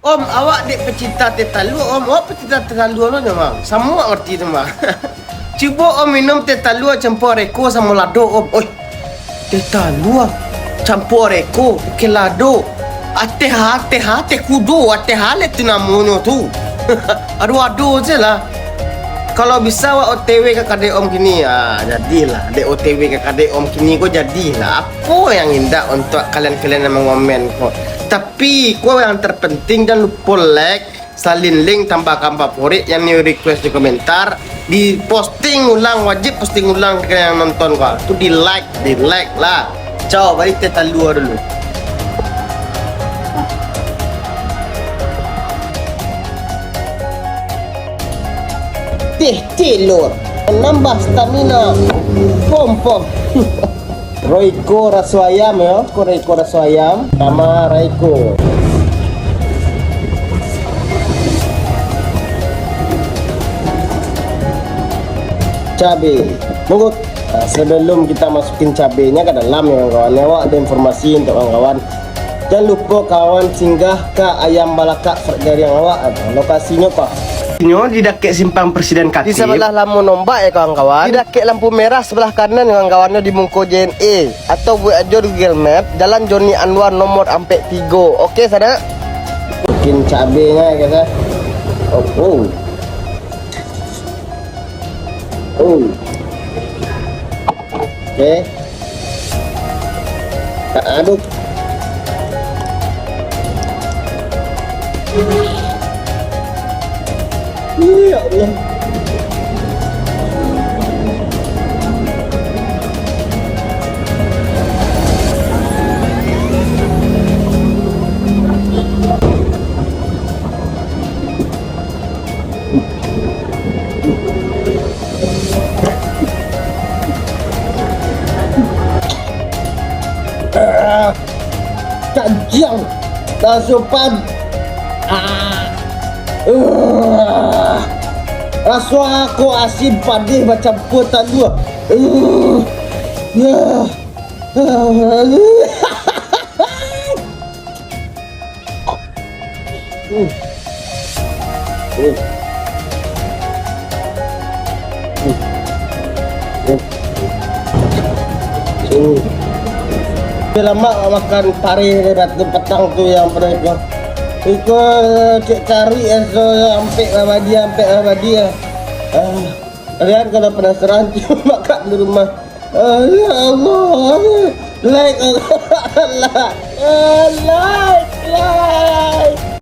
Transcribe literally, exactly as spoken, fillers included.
Om, awak dek pecinta teh talua, Om. Awak pecinta teh talua lo nyo, Bang. Samo arti tu, Bang. Cubo Om minum teh talua campua reko samo lado, Om. Oi, teh talua campua reko, bukan lado. Ateh, ateh, ateh kudo, ateh alek tu namonyo tu. Aduh, ado se lah. Kalau bisa awak O T W ka kadai Om kini, ah, jadilah. Dek O T W ka kadai Om kini ko jadilah. Apo yang indak untuak kalian-kalian yang mangomen ko? Tapi ko yang terpenting, jangan lupo like, salin link, tambahkan favorit yang ni request di komentar, di posting ulang, wajib posting ulang ke yang nonton ko. Tu di like, di like lah. Ciao, bari teh talua dulu. Teh telur, menambah stamina. Pom, pom. Royco raso ayam yo, ko Royco raso ayam, sama Royco. Cabe. Monggo. Nah, sebelum kita masukin cabenya ke dalam ya kawan-kawan, awak ada informasi untuk kawan-kawan. Jangan lupa kawan singgah ka Ayam Balakak Fred Gariang awak. Lokasinyo pa? Nyo di dakek Simpang Presiden Di Katib. Sabalah Lamo Nombak ya kawan-kawan. Di dakek lampu merah sabalah kanan kawan-kawan, nyo di muko J N A. Atau buek ajo di Google Map, Jalan Joni Anwar nomor ampek tigo. Oke, sanak? Bikin cabenya ya, guys, ya. Oh, oh. Oh. Oke. Aduh. Ya Allah. Ah, Cak Jang, tak sopan. Ah. Ah. Raso ko asin padeh bacampua talua. Ah. Ya. Ah. Hmm. Hmm. Hmm. Hmm. Hmm. Dah lama awak makan pareh dari batu petang tu yang pernah itu. Iko cek cari eso yang ampek babadi, ampek babadi ya. Ah, kalian kalau penasaran, cuma makan di rumah. Ah, ya Allah. Like, like, like.